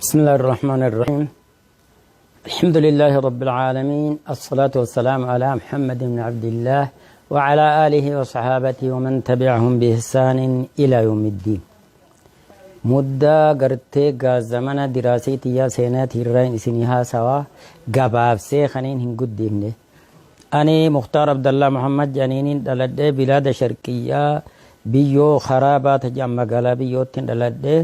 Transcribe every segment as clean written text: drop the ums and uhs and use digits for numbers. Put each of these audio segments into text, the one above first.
بسم الله الرحمن الرحيم. الحمد لله رب العالمين، الصلاة والسلام على محمد بن عبد الله وعلى آله وصحابته ومن تبعهم بإحسان إلى يوم الدين. Muddaa gartee gaa zamana diraasii tiyyaa seenaa irraan isinii haasawaa, gabaabsee kaniin hin guddifne. Ani Mukhtaar Abdallaa Muhammad jedhaniiniin dhaladhee, bilaada Sharqiyyaa, biyyoo Karaabaa jedhan, magaalaa biyyootti dhaladhee,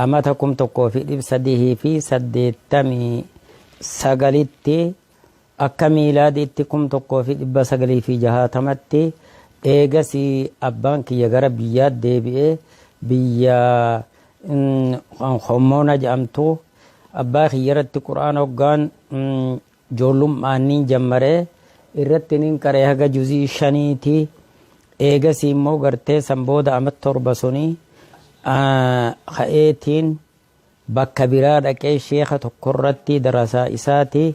amata 1389tti, akka miilaadiitti 1960tti. Eegasii abbaan kiyya gara biyyaa deebi'ee, biyya Hommoona jedhamtu. Abbaa kiyya irratti Qur'aana hoggaan ijoollummaaniin jammaree irratti nin qaree haga juzii 5ti. Eegasii immoo gartee san booda amat 7 sunii ka'eetiin bakka biraa dhaqee, sheeka tokkorratti darasaa isaati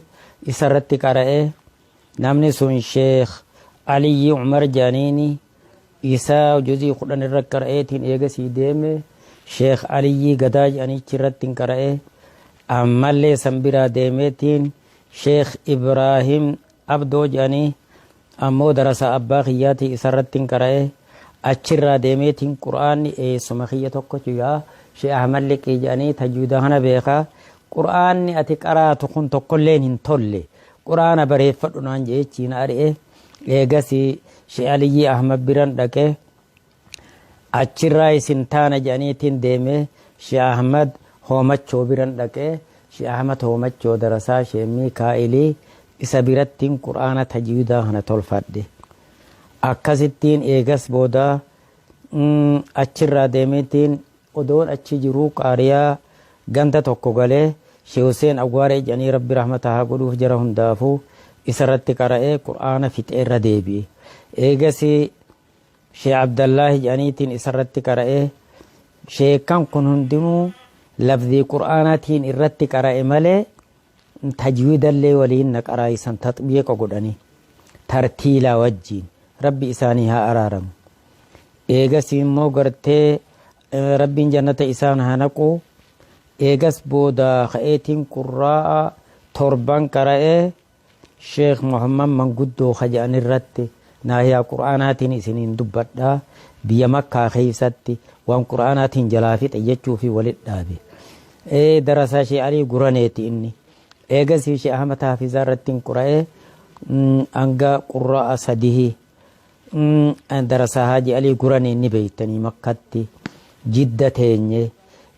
isarratti qara'ee. Namni sun Sheekh Aliyyi Umar jedhaniini. Isaa juzii 10 irra qara'eetiin eegasii deeme, Sheekh Aliyyii Gadaa jedhanichi irratti hin qara'ee. Ammallee san biraa deemeetiin Sheekh Ibraahim Abdoo jedhanii, ammoo darasaa abbaa kiyyaatii, isarratti hin qara'ee. Achirraa deemeetiin Qur'aanni eessuma kiyya tokko yaa Sheekh Ahmad Liqii jedhanii, tajwiida kana beekaa, "Qur'aanni ati qaraatu kun tokkolleen hin tolle, Qur'aana bareeffadhu" naan jeechiin ari'e. Eegasii Sheekh Aliyyii Ahmad biran dhaqee, achirraa isin taana jedhaniitiin deemee Sheekh Ahmad Hoomachoo biran dhaqee, Sheekh Ahmad Hoomachoo darasaa Sheekh Mikaa'ilii, isa birattiin Qur'aana tajwiidaa kana tolfadhe. Akkasittiin eegas booda achirraa deemeetiin, odoon achi jiruu qaariyaa ganda tokko galee, Sheekh Hussein Awwaaree jedhanii, Rabbi rahmata haa godhuuf jara hundaafuu, isarratti qara'ee Qur'aana fixeerra deebi'e. Eegasii Sheekh Abdallaahi jedhaniitiin isarratti qara'ee. Sheekan kun hundinuu lafzii Qur'aanaatiin irratti qara'e malee tajwiidallee waliin na qaraayisan, taxbiiqa godhanii tartiilaa wajjiin. Rabbi isaanii haa araaramu. Eegasii immoo gartee Rabbiin jannata isaan haa naqu. Eegas booda ka'eetiin qurraa'a torban qara'ee, Sheekh Muhammad Manguddoo kaja'an irratti. Naahiyaa Qur'aanaatiin isiniin dubbadhaa, biyya Makkaa keessatti waan Qur'aanaatiin jalaa fixe jechuu fi walit dhaabe. Darasaa Sheekh Alii Guraneeti inni. Eegasii Sheekh Ahmad Haafizaa irratti hin qura'ee hanga qurra'a sadihii. Darasaa Haaji Alii Guranee ni beektanii, Makkatti Jidda teenye.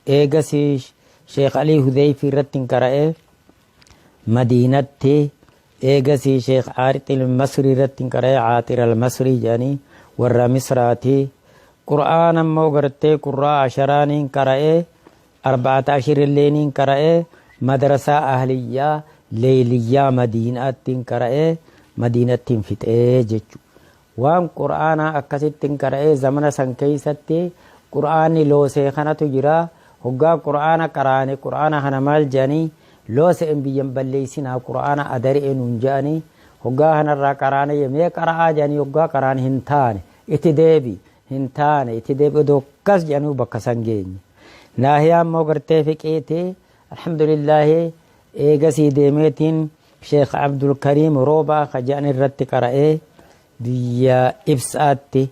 Eegasii Sheekh Alii Hudeyfii irratti hin qara'ee Madiinatti. Eegasii Sheekh Aaxil Masrii irratti hin qara'ee, Aaxir al-Masrii jedhanii, warra Misraati. Qur'aana immoo gartee qurraa asharaaniin qara'ee, arba'ata ashirilleeniin qara'ee, madrasaa ahliyyaa leeyliyyaa Madiinaattiin qara'ee, Madiinattiin fixee jechuudha. Waan Qur'aanaa akkasittiin qara'ee. Zamana san keessatti Qur'aanni loosee kanatu jira. Hoggaa Qur'aana qaraane, Qur'aana kana maal jedhanii, "Looseen biyyan balleessinaa, Qur'aana adari'e" nuun jedhanii. Hoggaa kanarraa qaraane, "Mee qara'aa" jedhanii, hoggaa qaraan hin taane, "Itti deebi," hin taane, "Itti deebi," odoo akkas jedhanii bakka san geenye. Naahiyaa immoo gartee fiqiiti, alhamdulillaahi. Eegasii deemeetiin Sheekh Abdulkariim Roobaa ka jedhan irratti qara'ee biyya Ibsaatti.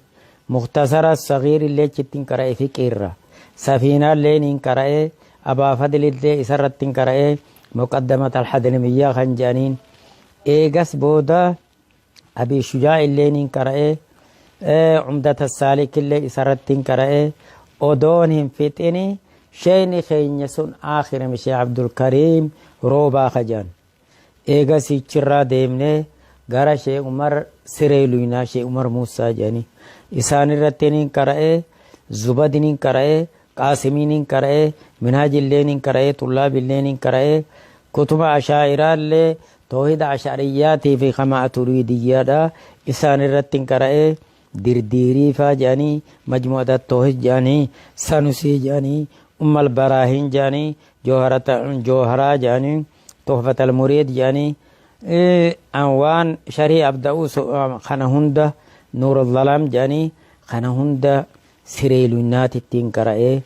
Muktasara Sagiir illee achittiin qara'e fiqiirra. Safiinaallee niin qara'ee, Abaa Fadlillee isarratti hin qara'ee, Muqaddamat Alhadlimiyyaa kan jedhaniin. Eegas booda Abii Shujaa illee niin qara'ee, Umdata Saalik illee isarratti hin qara'ee. Odoon hin fixini sheeyni keenya sun aakhirame, Sheekh Abdulkariim Roobaa ka jedhan. Eegas ichirraa deemnee gara Sheekh Umar Siree Luynaa, Sheekh Umar Muusaa jedhanii, isaan irratti niin qara'ee, Zubadi niin qara'ee, Qaasimii niin qara'ee, Minhaajillee niin qara'ee, Tullaabillee niin qara'ee, kutuba Ashaa'iraallee, Toohida Ash'ariyyaatii fi kama Aturiidiyyaadha, isaan irratti hin qara'ee, Dirdiiriifaa jedhanii, Majmu'ata Toohid jedhanii, Sanusii jedhanii, Ummal Baraahin jedhanii, Jooharaa jedhanii, Tuhfatal Muriid jedhanii, waan Sharii Abda'uu kana hunda, Nuurul Zalaam jedhanii, kana hunda Siree Luynnaatittiin qara'ee.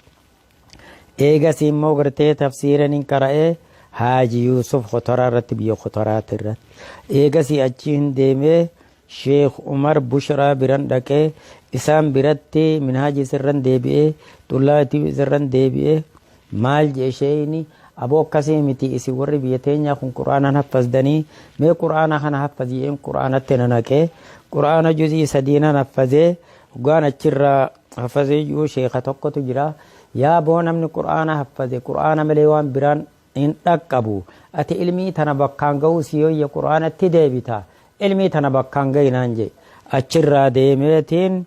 Eegasii immoo gartee tafsiira nin qara'ee Haaji Yuusuf Kotoraa irratti, biyya Kotoraati irratti. Eegasii achi hin deemee Sheekh Umar Bushraa biran dhaqee, isaan biratti minhaajii sirran deebi'ee, xullaatii sirran deebi'ee. Maal jee sheeyni? Aboo, akkasii miti, isin warri biyya teenyaa kun Qur'aanaan haffasdanii, mee Qur'aana kana haffaz jeen. Qur'aanatti na naqee, Qur'aana juzii 3 nan haffazee. Hoggaan achirraa haffazee jiru, sheeka tokkotu jira. Yaa boo, namni Qur'aana haffaze Qur'aana malee waan biraan hin dhaqqabu. Ati ilmii tana bakkaan ga'uu si yoyya, Qur'aanatti deebita, ilmii tana bakkaan ga'inaan jee. Achirraa deemeetiin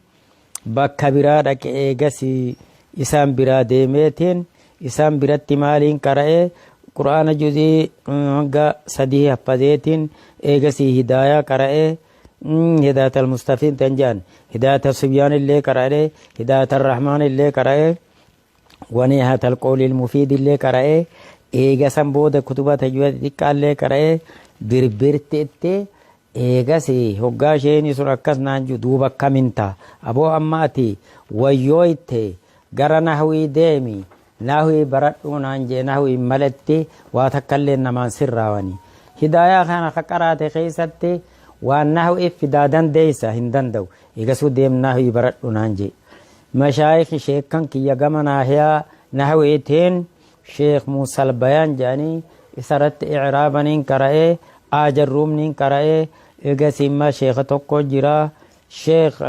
bakka biraa dhaqe. Eegasii isaan biraa deemeetiin isaan biratti maaliin qara'e? Qur'aana juzii hanga 3 haffazeetiin eegasii Hidaayaa qara'e, Hidaayat al-Mustafiin tan jedhan, Hidaayat al-Sibyaan illee qara'e, Hidaayat al-Rahmaan illee qara'e, Wanihat al-Qawli al-Mufiid illee qara'e. Eega san booda kutuba tajwida xixiqqaa illee qara'e birbirtitti. Eegas hoggaa isheen sun akkas naan jiru, duuba akkamin ta'a? Aboo, amma ati wayyooyte, gara nahwii deemi, nahwii baradhuu naan jee. Nahwii malatti waa takka illee namaan sirraawani. Hidaayaa kana ka qaraate keessatti waan nahwii fidaa dandeessa hin danda'u. Eegasuu deem, nahwii baradhu naan jee. Mashaayikhi, sheekkan kiyya gama naahiyaa nahwiitiin Sheekh Muusal Bayaan jedhanii, isarratti icraabaniin qara'ee, aajarruumniin qara'ee. Eegasii immoo sheeka tokko jira, Sheekh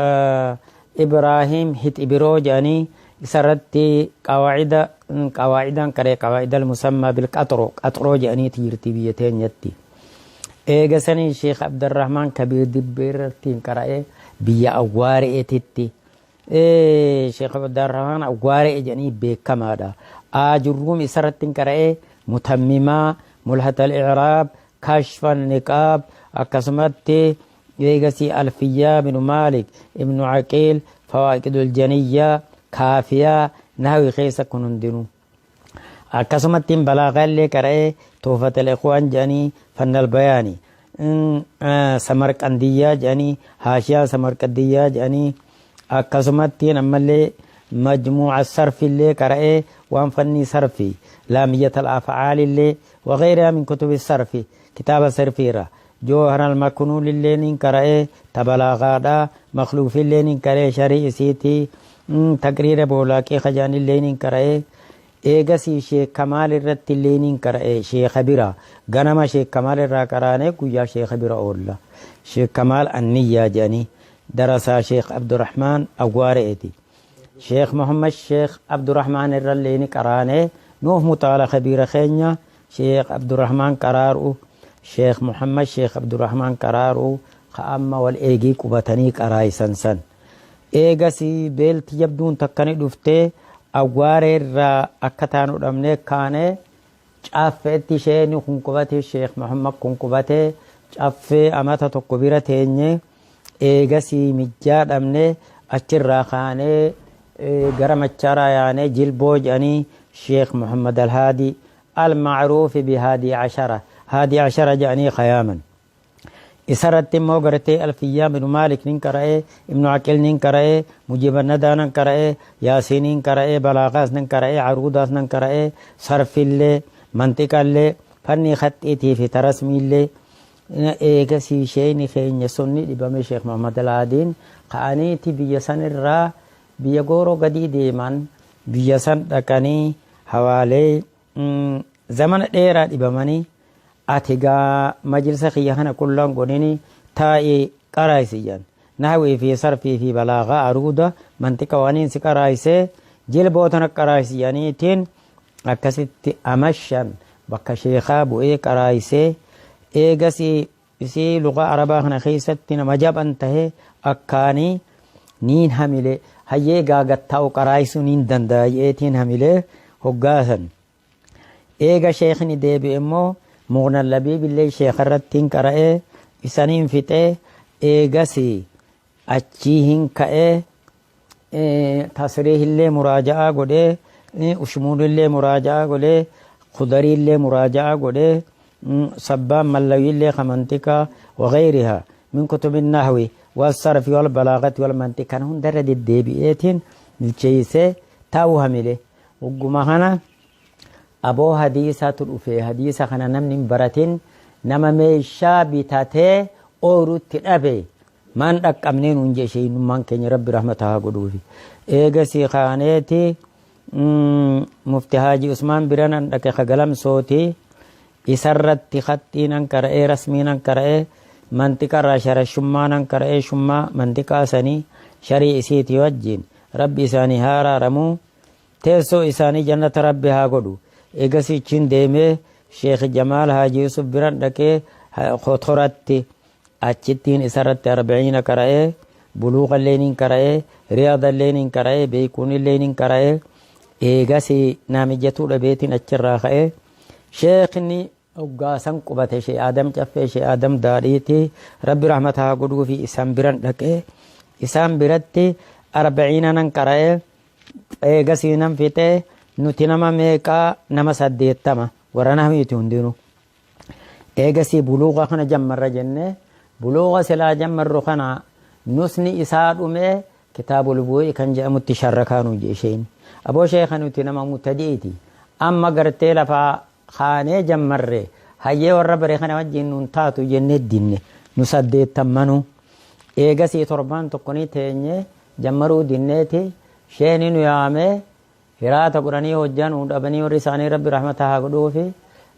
Ibraahim Hixibiroo jedhanii, isarratti qawaacida qawaacidaan qara'e, qawaacida al-musammaa bil qaxroo, qaxroo jedhaniiti jirti biyya teenyatti. Eega sanii Sheekh Abdurrahmaan Kabiir Dibbee irratti qara'e biyya Awwaare'etitti. Sheekh Abdurrahmaan Awwaare'e jedhanii beekamaadha. Aajurruum isarratti hin qara'e, mutammimaa, mulhatal icraab, kashfan niqaab, akkasumatti eegasii Alfiyyaa ibnu Maalik ibnu Aqiil, Fawaaqidul Janiyyaa, Kaafiyaa, nahwi keessa kun hundinuu. Akkasumatti balaagaa illee qara'ee, Tuufatal Ikhwaan jedhanii, Fannal Bayaani, Samarqandiyyaa jedhanii, Haashiyaa Samarqandiyyaa jedhanii. Akkasumatti ammallee majmuuca sarfi illee qara'ee, waan fannii sarfi, Laamiyyatal Afcaal illee, wagayrihaa min kutubi sarfi, kitaaba sarfiirra Joohar al-Maknuun illee niin qara'ee, ta balaagaadha. Makluuf illee niin qara'ee, sharii isiitii, taqriira boolaaqii kajaan illee niin qara'ee. Eegasii Sheek Kamaal irratti illee niin qara'e, sheeka bira. Ganama Sheek Kamaal irraa qaraanee guyyaa sheeka bira oolla. Sheek Kamaal Anniyyaa jedhanii, darasaa Sheek Abdurrahmaan Awwaare'eeti. Sheek Muhammad Sheek Abdurrahmaan irra illee ni qaraanee, nuuf muxaala kabiira keenya Sheek Abdurrahmaan qaraaru, Sheek Muhammad Sheek Abdurrahmaan qaraaru, ka amma wal eegii qubatanii qaraayisan san. Eegasii beelti jabduun takka ni dhuftee, Awwaaree irraa akka taanu dhabnee kaanee Caffeetti. Isheen kun qubate, Sheek Muhammad kun qubatee Caffee amata 1 bira teenye. Eegasii mijjaa dhabnee achirraa kaanee gara Machaaraa yaanee, Jilboo jedhanii, Sheek Muhammad Alhaadii al-Macruufi bi Haadii Ashara, Haadii Ashara jedhanii kayaaman. Isarratti immoo gartee Alfiyyaa ibnu Maalik nin qara'ee, Ibnu Aqil nin qara'ee, Mujiba Nadaa nan qara'ee, Yaasiiniin qara'ee, Balaagaas nan qara'ee, Aruudaas nan qara'ee, sarfillee, manxiqallee, fannii khaxxiitii fi tarasmiillee. Eegasii sheeyni keenya sunni dhibame, Sheekh Muhammad Alhaadiin, ka'aniiti biyya sanirraa biyya Gooroo gadii deeman. Biyya san dhaqanii hawaalee zamana dheeraa dhibamanii, ati gaa majlisa kiyya kana qullaan godhini taa'ii qaraayisi jedhan. Nahwii fi sarfii fi balaagaa, aruuda, manxiqa waaniin si qaraayisee, jilboo tana qaraayisi jedhaniitiin, akkasitti amashan bakka sheekaa bu'ee qaraayisee. Eegasii isii lugaa Arabaa kana keessatti nama jaban tahee akkaanii niin hamilee hayyee gaagattaa'u qaraayisuu niin danda'a jeetiin hamilee hoggaasan. Eega sheekni deebi'e immoo Mughna Labiib illee sheeka irratti hin qara'ee, isaniin fixee. Eegasii achii hin ka'ee, tasriih illee muraaja'aa godhee, ushmuun illee muraaja'aa godhee, kudarii illee muraaja'aa godhee, sabbaan mallawii illee kamantiqaa, wagayrihaa min kutubi nahwi wasarfi wal balaagati wal mantiq, kan hundarra deddeebi'eetiin bilcheessee taa'uu hamilee hogguma kana. Aboo hadiisatu dhufe, hadiisa kana namni hin baratin nama meeshaa bitatee ooyruutti dhabe maan dhaqqabnee nuun jee sheeynummaan keenya, Rabbi rahmata haa godhuufi. Eegasii kaaneeti Mufti Haaji Usmaan bira nan dhaqe, ka Galamsooti. Isarratti khaxxii nan qara'ee, rasmii nan qara'ee, manxiqarraa sharashummaa nan qara'ee, shummaa manxiqaa sanii sharii isiiti wajjiin. Rabbi isaanii haa araaramuu, teessoo isaanii jannata Rabbi haa godhu. Eegasii achiin deemee Sheekh Jamaal Haaji Yusuf biran dhaqee Kotoratti, achittiin isarratti arba'iina qara'ee, buluuqallee nin qara'ee, riyaadallee nin qara'ee, beekuunillee nin qara'ee. Eegasii naa mijatuu dhabeetiin achirraa ka'ee sheekni hoggaasan qubate, Shee Aadam Caffee, Shee Aadam Daadhiiti, Rabbi rahmata haa godhuufi. Isaan biran dhaqee isaan biratti arba'iina nan qara'ee. Eegasii nan fixee. Nuti nama meeqaa? Nama 80 warra nahwiiti hundinuu. Eegasii buluuqa kana jammarra jennee, buluuqa silaa jammarru kana nusni isaa dhumee kitaabul bu'ii kan jedhamutti sharrakaa nu jee isheen. Aboo sheeka, nuti nama mubtadi'iti. Amma gartee lafaa kaanee jammarre, hayyee warra bare kana wajjin nun taatu jennee dinne, nu saddeettammanuu. Eegasii torbaan tokko ni teenye, jammaruu dinneeti sheeni nu yaamee hiraata godhanii hojjaa nuu dhabanii warri isaanii, Rabbi rahmata haa godhuufi.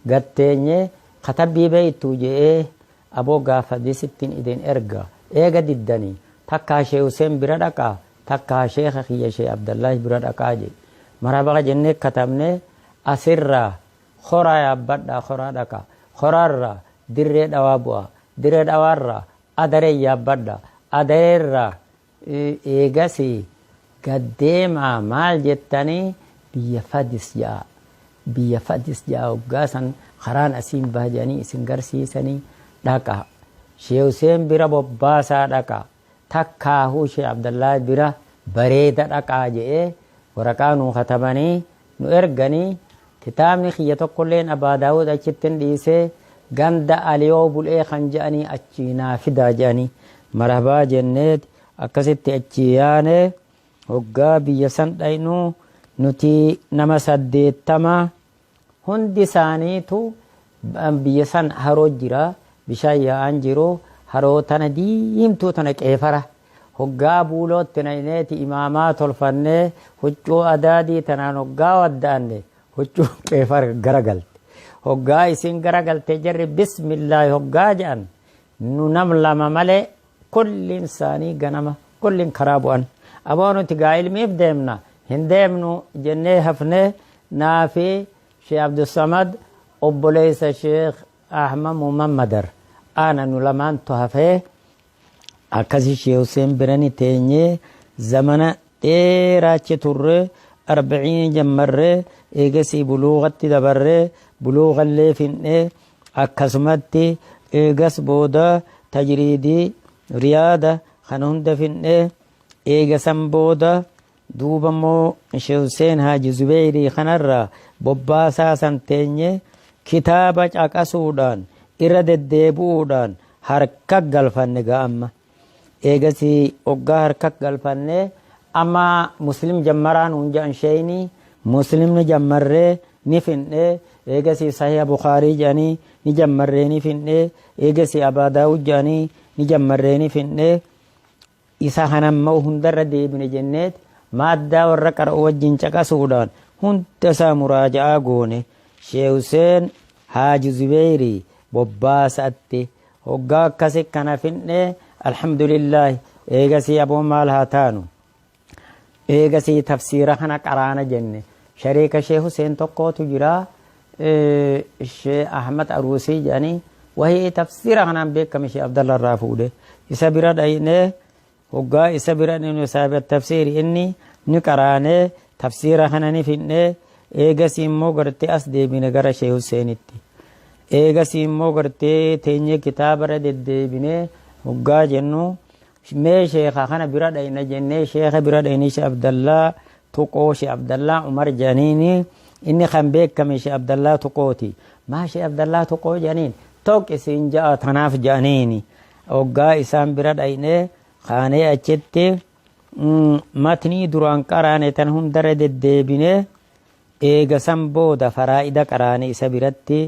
Gatteenye katabbii beeytu je'ee, aboo gaafa disittiin idin erga, eega diddanii takkaa Shee Huseen bira dhaqaa, takkaa sheekha kiyya Shee Abdallahi bira dhaqaa jedhe. Marhaba jennee katabne. Asirraa Koraa yaabbadhaa, Koraa dhaqa, Koraarraa Dirree Dhawaa bu'a, Dirree Dhawaarraa Adaree yaabbadha, Adareerraa eegasii gad deemaa, maal jettanii, biyya Fadis ja'a. Biyya Fadis ja'a hoggaa san karaan asiin baha jedhanii isin garsiisanii dhaqa. Shee Huseen bira bobbaasaa dhaqa. Takkaahuu Shee Abdallaa bira bareeda dhaqaa je'ee waraqaa nuu katabanii nu erganii. Kitaabni kiyya tokkolleen Abaa Daawud achittin dhiisee, ganda Aliyoo Bulee kan je'anii achii naa fidaa je'anii. Marhabaa jenneet akkasitti achii yaane. Hoggaa biyya san dhaynu nuti nama 80 hundi isaaniitu. Biyya san haroo jira, bishaan yaa'aan jiru, haroo tana diimtuu tana qeefara hoggaa buulootti nayneeti imaamaa tolfannee, huccuu adaadii tanaan hoggaa wadda'anne huccuu qeefara garagalte. Hoggaa isin garagalte jarri bismillaahi hoggaa jedhan, nu nam lama malee kulliin isaanii ganama kulliin karaa bu'an. Aboo nuti gaa ilmiif deemna, hin deemnu jennee hafnee. Naafi Sheekh Abdussamad, obboleessa Sheekh Ahmad Muhammadar ana, nu lamaantu hafee. Akkasi Sheekh Hussein birani teenyee zamana dheeraa achi turre, arba'iin jammarree, eegasii buluuqatti dabarree, buluuqallee fin'ee, akkasumatti eegas booda tajriidii, riyaada kana hunda fin'ee. Eegasan booda duuba immoo Sheekh Hussein Haaji Zubeyrii kanarraa bobbaasaa san teenye kitaaba caqasuudhaan irra deddeebi'uudhaan harka galfanne gaa amma. Eegasii hoggaa harka galfanne amma Muslim jammaraa nuun jedhan sheeyni, Muslimni jammarree ni fin'ee. Eegasii Sahiha Bukhaarii jedhanii ni jammarree ni fin'ee. Eegasii Abaa Daawud jedhanii ni jammarree ni fin'ee. Isa kana immoo hundarra deebine jenneet maaddaa warra qara'u wajjin caqasuudhaan hunda isaa muraaja'aa goone Sheekh Huseen Haaji Zubeyrii bobbaasatti. Hoggaa akkasi kana fin'ee, alhamdulillaahi. Eegasii aboo maal haa taanu, eegasii tafsiira kana qaraana jenne. Shariika Sheekh Huseen tokkootu jira, Sheekh Ahmad Aruusii jedhanii, wahii tafsiira kanaan beekame, Sheekh Abdalla irraa fuudhe. Isa bira dhaynee, hoggaa isa bira dhaynu saahiba tafsiiri inni ni qaraanee, tafsiira kana ni fin'ee. Eegasii immoo gartee as deebine gara Sheekh Huseenitti. Eegasii immoo gartee teenyee kitaaba irra deddeebinee hoggaa jennu, mee sheekha kana bira dhayna jennee sheekha bira dhayne, Sheekh Abdallaa Tuqoo, Sheekh Abdallaa Umar jedhaniini. Inni kan beekame Sheekh Abdallaa Tuqooti. Maa Sheekh Abdallaa Tuqoo jedhaniin toq isiin ja'a tanaaf jedhaniini. Hoggaa isaan bira dhaynee kaanee achitti matnii duraan qaraane tan hundarra deddeebinee. Eega san booda faraa'ida qaraane isa biratti,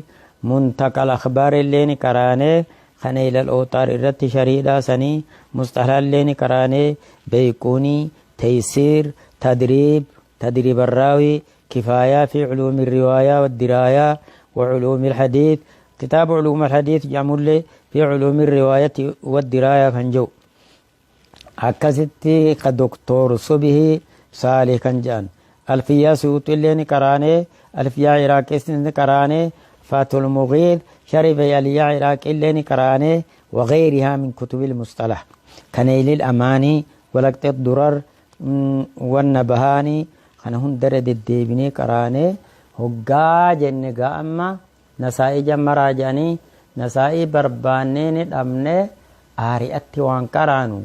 muntaqal akhbaar illee ni qaraane, kan Naylal Awxaar irratti shariidhaa sanii, musxalaa illee ni qaraane, beeyquunii, taysiir, tadriib, tadriib arraawii, kifaayaa fi culuumi riwaayaa waddiraayaa wa culuumi alhadiith, kitaaba culuum alhadiith jedhamullee fi culuumi riwaayati waddiraayaa kan jedhu. Akkasitti ka Doktoor Subhii Saalih kan jedhan. Alfiyyaa Suyuuxiillee ni qaraane, Alfiyyaa Iraaqiis ni qaraane, Fathul Mughiith, Sharhi Aliyyaa Iraaqiillee ni qaraane, وغيرها من كتب المصطلح كنيل الأماني ولقط الدرر والنبهاني kana hundarra deddeebinee qaraanee hoggaa jenne gaa amma Nasaa'ii jammaraa jedhanii Nasaa'ii barbaannee ni dhabne. Aari'atti waan qaraanu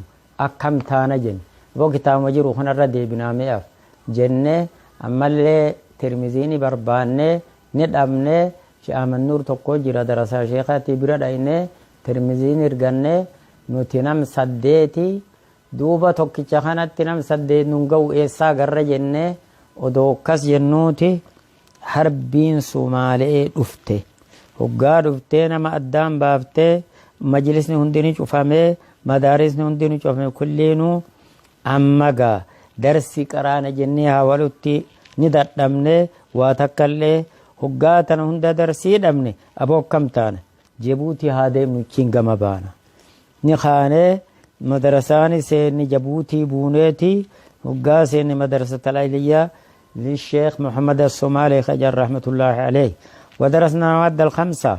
akkam taana jenne. Aboo, kitaabuma jiru kanarra deebinaa mi'aaf jenne. Ammallee Tirmiziini barbaannee ni dhabne. She'amannuur tokko jira, darasaa sheekaatii bira dhayne, Tirmiziin erganne. Nuti nam saddeeti. Duuba tokkicha kanatti nam saddeet nun ga'u, eessaa garra jenne. Odoo akkas jennuuti harbiin Sumaale'ee dhufte. Hoggaa dhuftee nama addaan baaftee, majlisni hundi ni cufamee, madaarisni hundi ni cufame kulliinuu. Amma gaa darsi qaraana jennee hawalutti ni dadhabne. Waa takkallee hoggaa tana hunda darsii dhabne. Aboo, akkam taana? Jabuutii haa deemnu, chiin gama baana. Ni kaanee madarasaani seenni, Jabuutii buuneeti. Hoggaa seenni madarasa talayliyyaa للشيخ محمد الصومالي خجر رحمة الله عليه ودرسنا مواد الخمسة،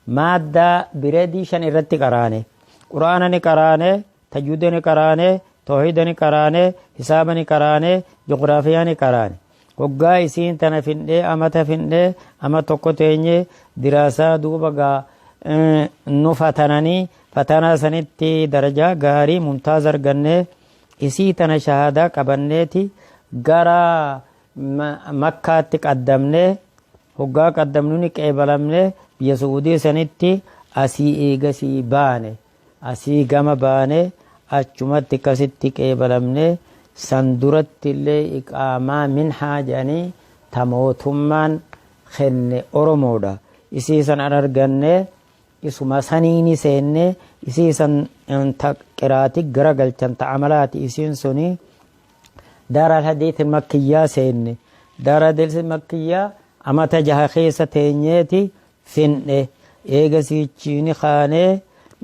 مادة بريدي شن إرتي قراني، قرآن قراني، تجويد قراني، توحيد قراني، حساب قراني، جغرافيا قراني. Hoggaa isiin tana findhee amata findhee ama tokko teenye diraasaa. Duuba gaa nu fatananii, fatanaa sanitti darajaa gaarii mumtaaz argannee, isii tana shahaadaa qabanneeti gara Makkaatti qaddamnee. Hoggaa qaddamnu ni qeebalamne biyya Su'uudii sanitti. Asii eegasii baane, asii gama baane, achumatti akkasitti qeebalamne. San duratti illee iqaamaa minhaa jedhanii ta mootummaan kenne Oromoodha. Isii san arganne, isuma saniini seenne. Isii san ta qiraati gara galchan, ta amalaati isiin suni. Daar al-Hadiith Makkiyyaa seenne. Daar al-Hadiith Makkiyyaa amata 6 keessa teenyeeti finne. Eega siichiini kaanee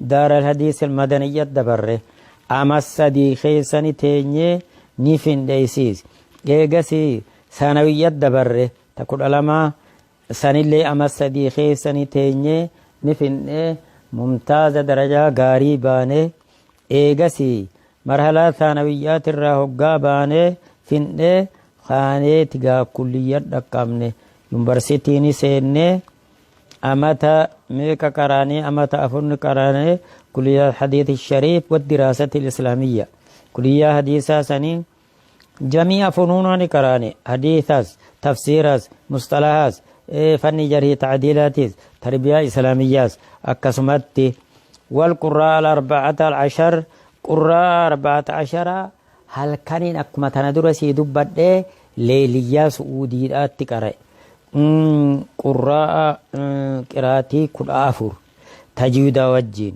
Daar al-Hadiith Madaniyya dabarre. Ama 3 keessani teenyee ni finne isiis. Eegasii sanawiyya dabarre, ta 12 sanillee ama 3 keessani teenyee ni finne, mumtaaza darajaa gaarii baane. Eegasii marhalaa saanawiyyaatirraa hoggaa baanee finne, kaaneeti gaa kulliyya dhaqqabne, yuunivarsiitiin seennee. Amata meeqa qaraanee? Amata 4 qaraanee, kulliyaa hadiith shariif wa diraasati islaamiyya, kulliyaa hadiisaa sanii jamii'a funuunaa ni qaraane. Hadiithas, tafsiiras, musxalahaas, fanni jarhii tacdiilaatis, tarbiyaa islaamiyyaas akkasumatti. Wal qurraa al arbacata al cashar, qurraa arbacata cashara halkaniin akkuma tana dura sii dubbadhee leeliyyaa Su'uudiidhaatti qara'e. Qurraa qiraatii 14 tajwiida wajjiin,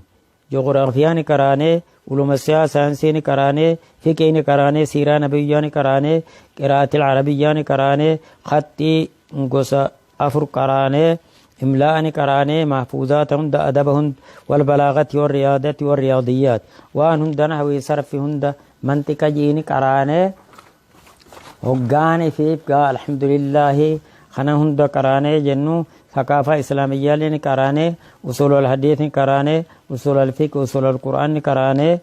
joogiraafiyaa ni qaraanee, uluma siyaa saayinsii ni qaraanee, fiqii ni qaraanee, siiraa nabiyyaa ni qaraanee, qiraatil arabiyyaa ni qaraanee, khaxxii gosa afur qaraanee, imlaa'a ni qaraanee, mahfuuzaata hunda, adaba hunda, wal balaagati wal riyaadati wal riyaadiyyaat, waan hunda, nahwii, sarfi hunda, manxiqa jii ni qaraanee. Hoggaani fi gaa alhamdulillaahi kana hunda qaraanee jennu, thaqaafaa islaamiyyaalee ni qaraanee, usul al hadiith ni qaraanee, usul al fiqh, usul al qur'aan ni qaraanee,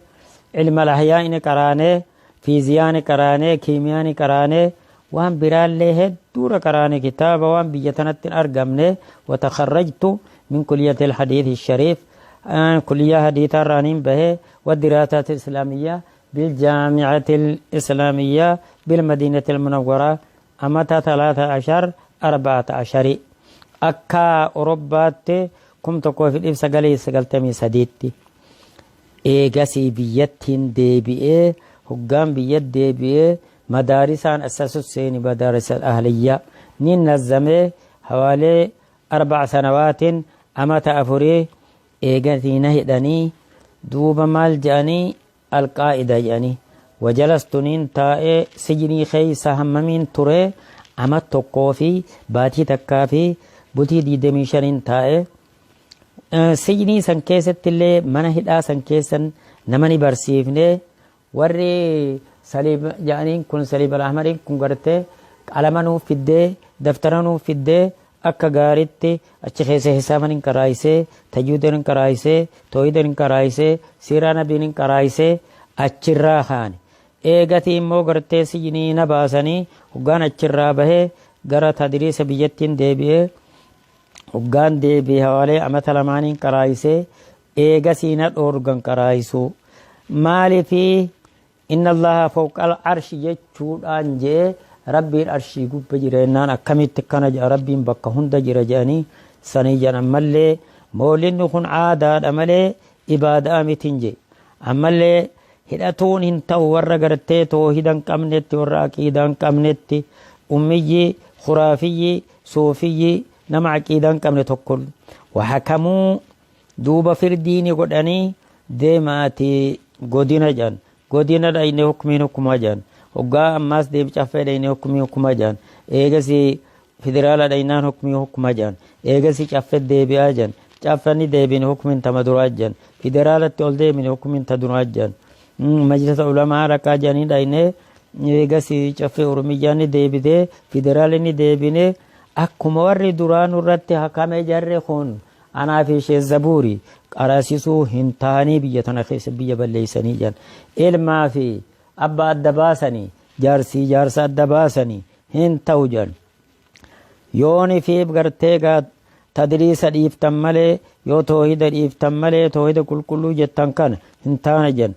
ilma al ahyaa ni qaraanee, fiiziyaa ni qaraanee, kiimiyaa ni qaraanee, waan biraallee hedduudha qaraane, kitaaba waan biyya tanatti hin argamne. وتخرجت من كلية الحديث الشريف، كلية حديث رانين به، والدراسات الإسلامية بالجامعة الإسلامية بالمدينة المنورة أمة 13 14 akka Awurooppaatti 1993tti. Eegasii biyyattiin deebi'ee. Hoggaan biyyat deebi'ee madaarisaan asasus seeni, madaarisa ahliyyaa Ni nazzamee hawaalee 4 sanawaatiin amata afurii eegatii na hidhanii. Duuba maal je'anii? Alqaa'ida je'anii. Wajalastu, niin taa'ee sijinii keeysa hammamiin ture? Amat tokkoo fi baatii takkaa fi bultii 25n taa'e. Sijnii san keessatti illee, mana hidhaa san keessan nama ni barsiifne. Warri saliib jedhaniin kun, Saliib al-Ahmariin kun, gartee qalama nuuf fiddee, daftara nuuf fiddee, akka gaaritti achi keessa hisaaban hin qaraayisee, tajwiidan hin qaraayisee, toohidan hin qaraayisee, siiraa nabiin hin qaraayisee achirraa kaane. Eegatii immoo gartee sijnii na baasanii, hoggaan achirraa bahee gara tadriisa biyyattiin deebi'ee. Hoggaan deebi'e hawaalee amata lamaaniin qaraayisee, eegasii na dhoorgan qaraayisuu. Maaliifii? Inna Allaha fawqal arshi jechuudhaan je'e, Rabbiin arshii gubba jira jennaan, akkamitti akkana jedha, Rabbiin bakka hunda jira jedhanii sanii jedhan. Ammallee moolinni kun aadaadha malee ibaadaa mitin jedhe. Ammallee hidhatuun hin ta'u warra gartee toohida hin qabnetti, warra aqiidaa hin qabnetti, ummiyyi, khuraafiyyi, suufiyyi, nama aqiidaa hin qabne tokko wahakamuu. Duuba firdii ni godhanii, deemaati godina jedhan. Godina dhayne, hukmiin hukumaa jedhan. Hoggaa ammaas deem caffee dhayne, hukmii hukumaa jedhan. Eegasi federaala dhaynaan hukmii hukumaa jedhan. Eegasi caffee deebi'aa jedhan. Caffani deebine, hukmiin tama duraa jedhan. Federaalatti ol deemine, hukmiin ta duraa jedhan. Majlisa ulamaa dhaqaa jedhanii dhayne. Eegasi caffee Oromiyyaa ni deebitee, federaalli ni deebine. Akkuma warri duraa nurratti hakame, jarri kun anaa fi ishee Zabuuri qarasisuu hin taanii, biyya tana keessa biyya balleessanii jedhan. Ilmaa fi abbaa adda baasanii, jaarsii jaarsa adda baasanii, hin ta'u jedhan. Yooni fi gartee gaa tadriisa dhiiftan malee, yoo toohida dhiiftan malee, toohida qulqulluu jettan kana hin taane jedhan.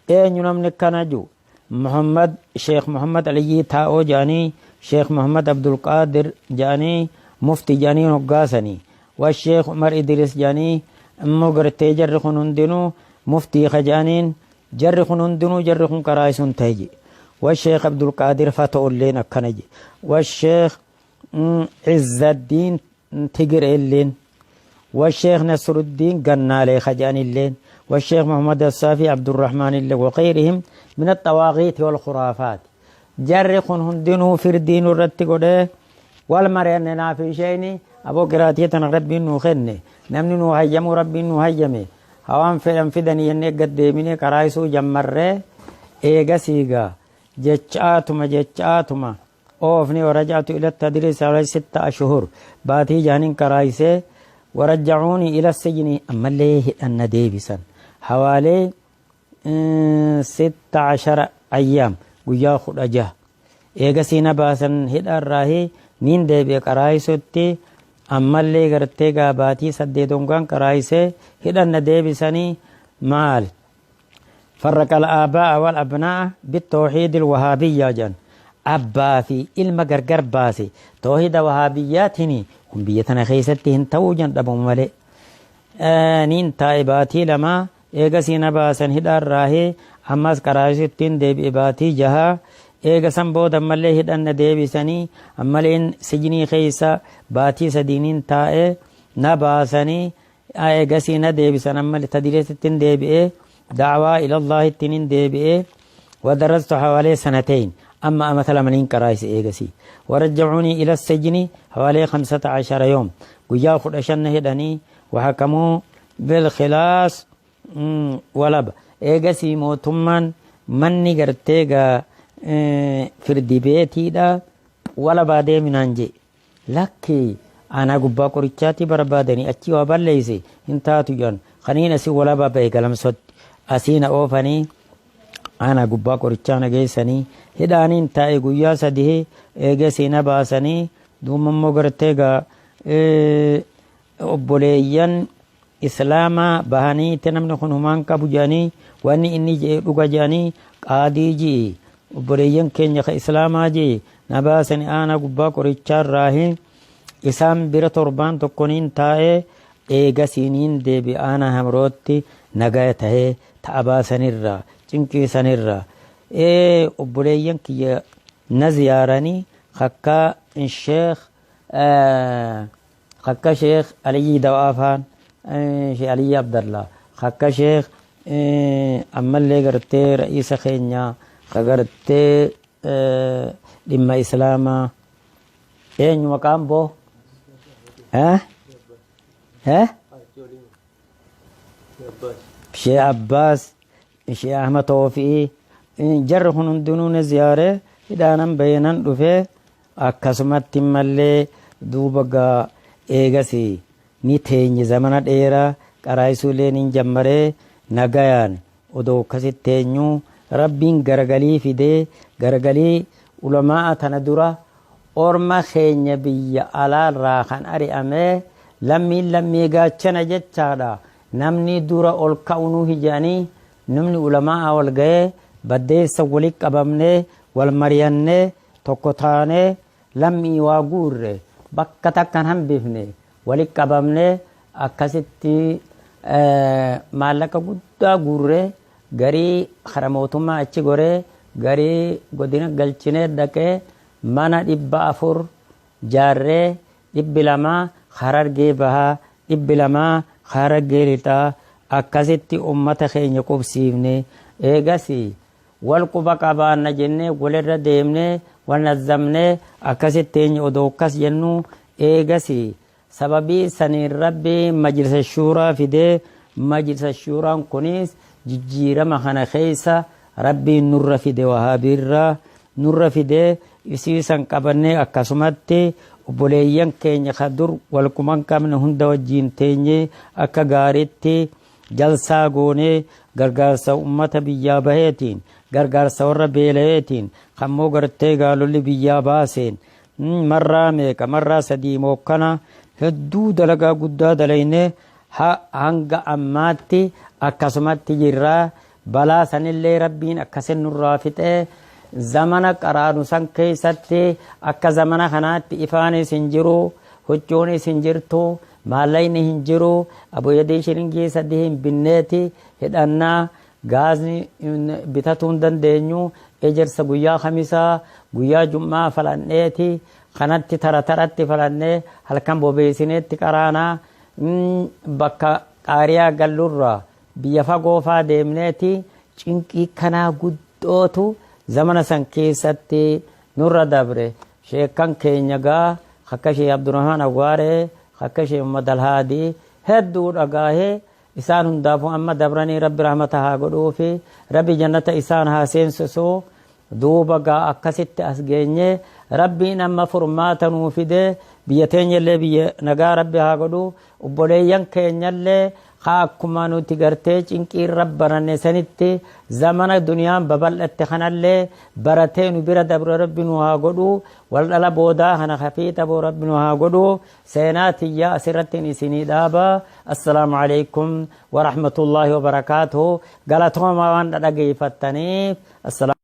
Eenyu namni kana jiru? Muhammad Sheekh Muhammad Aliyyii Taa'oo jedhanii, Sheekh Muhammad Abdulqaadir jedhanii, mufti jedhanii hoggaasanii. Wa Sheekh Umar Idris jedhanii immoo gartee jarri kun hundinuu muftii ka jedhaniin, jarri kun hundinuu jarri kun karaa isun ta'e jedhe. Wa Sheekh Abdulqaadir Fata'ulleen akkana jedhe. Wa Sheekh Izzaddiin Tigirelleen, والشيخ نصر الدين قنالي خجان اللين، والشيخ محمد الصافي عبد الرحمن اللين، وغيرهم من الطواغيت والخرافات. Jarri kun hundinuu firdii nurratti godhee wal mari'anne. Naa fi isheen aboo qiraatii tana Rabbiin nuu kenne, namni nuu hayyamu Rabbiin nuu hayyame, hawaan fedhan fidanii jennee gad deebinee karaa isuu jammarree. Eegasiigaa jechaatuma jechaatuma oofni. ورجعت إلى التدريس على 6 أشهر, baatii jahaniin qaraayisee. ورجعوني إلى السجن, ammallee hidhanna deebisan hawaalee 16 أيام, guyyaa 16. Eegasii na baasan hidhaarraahi, niin deebi'e qaraayisutti. Ammallee gartee gaa baatii 8 hongaan qaraayisee hidhanna deebisanii. Maal? فرق الآباء والأبناء بالتوحيد الوهابية جن, abbaa fi ilma gargar baase toohida wahaabiyyaatini. Kun biyya tana keessatti hin ta'uu jan, dhabamu malee. Niin taa'e baatii 2, eegasii na baasan hidhaarraahee. Ammas qaraasittiin deebi'e baatii 6. Eega san booda ammallee hidhanna deebisanii, ammalleen sijinii keessa baatii sadiiniin taa'e, na baasanii. Eegasii na deebisan, ammallee tadriisittiin deebi'e, da'waa ilallaahittiin deebi'e. ودرست حوالي سنتين, أما مثلا من قرايس. إيغسي ورجعوني إلى السجن حوالي 15 يوم, guyyaa 15 hidhanii. وحكموا بالخلاص ولب. Eegasii mootummaan manni gartee gaa firdi beetiidha walabaa deeminaan jee. Lakki, aanaa gubbaa qorichaatti barbaadanii achi waa balleeyse hin taatu jedhan. Kaniin asii walabaa ba'e Galamsotti asii na oofanii, aanaa gubbaa qorichaa na geessanii, hidhaaniin taa'e guyyaa 3. Eegasii na baasanii. Duuba immoo gartee gaa obboleeyyan islaamaa bahanii itti namni kun humaan qabu jedhanii, wanni inni jedhe dhuga jedhanii, qaadii ji'i, obboleeyyan keenya ka islaamaa ji'i, na baasanii aanaa gubbaa qorichaarraahi. Isaan bira torbaan tokkoniin taa'ee, eegasiiniin deebi aanaa Hamrootti nagaya tahee ta'a baasanirraa cinqiisanirraa. Obboleeyyan kiyya na ziyaaranii kakkaa sheekh Akka Sheekh Aliyyii Dawaafaan, Sheekh Aliyyii Abdallaa, akka Sheekh ammallee gartee ra'iisa keenya ka gartee dhimma Islaamaa eenyu maqaan boo? Sheekh Abbaas, Sheekh Ahmad Toofi'ii, jarri kun hundinuu na ziyaaree hidhaanan bahee nan dhufee. Akkasumatti mallee duuba gaa eegasi ni teenye zamana dheeraa qaraayisuulee nin jammaree nagayaan odoo akkasitti teenyuu Rabbiin garagalii fidee, garagalii ulamaa'a tana dura orma keenya biyya alaarraa kan ari'amee lammiin lammii gaachana jechaadha, namni dura ol ka'u nuhi jedhanii namni ulamaa'a wal ga'ee baddeessa wali qabamnee wal mariyannee tokko taanee lammii waa guurre, bakka takka hin hambifne, wali qabamnee akkasitti maallaqa guddaa guurree, garii kara mootummaa achi goree, garii godina galchinee dhaqee mana 400 jaarree, 200 Harargee Bahaa, 200 Harargee Lixaa, akkasitti ummata keenya qubsiifne. Eegasii wal quba qabaanna jennee walirra deemnee wal nazzamnee akkasitti teenye. Odoo akkas jennuu eegasii sababii saniin Rabbi majlisa shuuraa fidee, majlisa shuuraan kunis jijjiirama kana keessa Rabbiin nurra fide, wahaabiirraa nurra fidee, isii san qabannee akkasumatti obboleeyyan keenya ka dur wal quban qabne hunda wajjiin teenyee akka gaariitti jalsaa goonee, gargaarsa ummata biyyaa baheetiin, gargaarsa warra beelayeetiin, kammoo gartee gaalolli biyyaa baaseen, marraa meeqa, marraa sadii mookkana hedduu dalagaa guddaa dalaynee hanga ammaatti akkasumatti jirraa. Balaa sanillee Rabbiin akkasin nurraa fixee. Zamana qaraanu san keessatti akka zamana kanaatti ifaanis hin jiru, huccuunis hin jirtu, maallaqni hin jiru. Aboyadii shilingii 3 hin binneeti hidhannaa, gaazni bitatuu hin dandeenyu. Ejersa guyyaa Kamisaa, guyyaa Jum'aa falanneeti kanatti tara taratti falannee halkan bobeessineetti qaraanaa. Bakka qaariyaa gallurraa biyya fagoo faa deemneeti cinqii kanaa guddootu zamana san keessatti nurra dabre. Sheekkan keenya gaa akka Sheekh Abdurrahmaan Awwaaree, akka Sheekh Muhammad Alhaadii hedduu dhagaahee, isaan hundaafuu amma dabranii, Rabbi rahmata haa godhuufi, Rabbi jannata isaan haa seensisu. Duuba gaa akkasitti as geenye. Rabbiin amma furmaata nuu fide, biyya teenyallee biyya nagaa Rabbi haa godhu. Obboleeyyan keenyallee haa akkuma nuti gartee cinqii irra baranne sanitti zamana duniyaan babal'atte kanallee baratee nu bira dabre Rabbi nu haa godhu. Wal dhala boodaa kana kafiixa boo Rabbi nu haa godhu. Seenaa tiyyaa asirratti isinii dhaaba. Assalaamu alaikum warahmatullaahi wabarakaatuhu. Galatooma waan dhadhageeffattaniif. Assalaamu.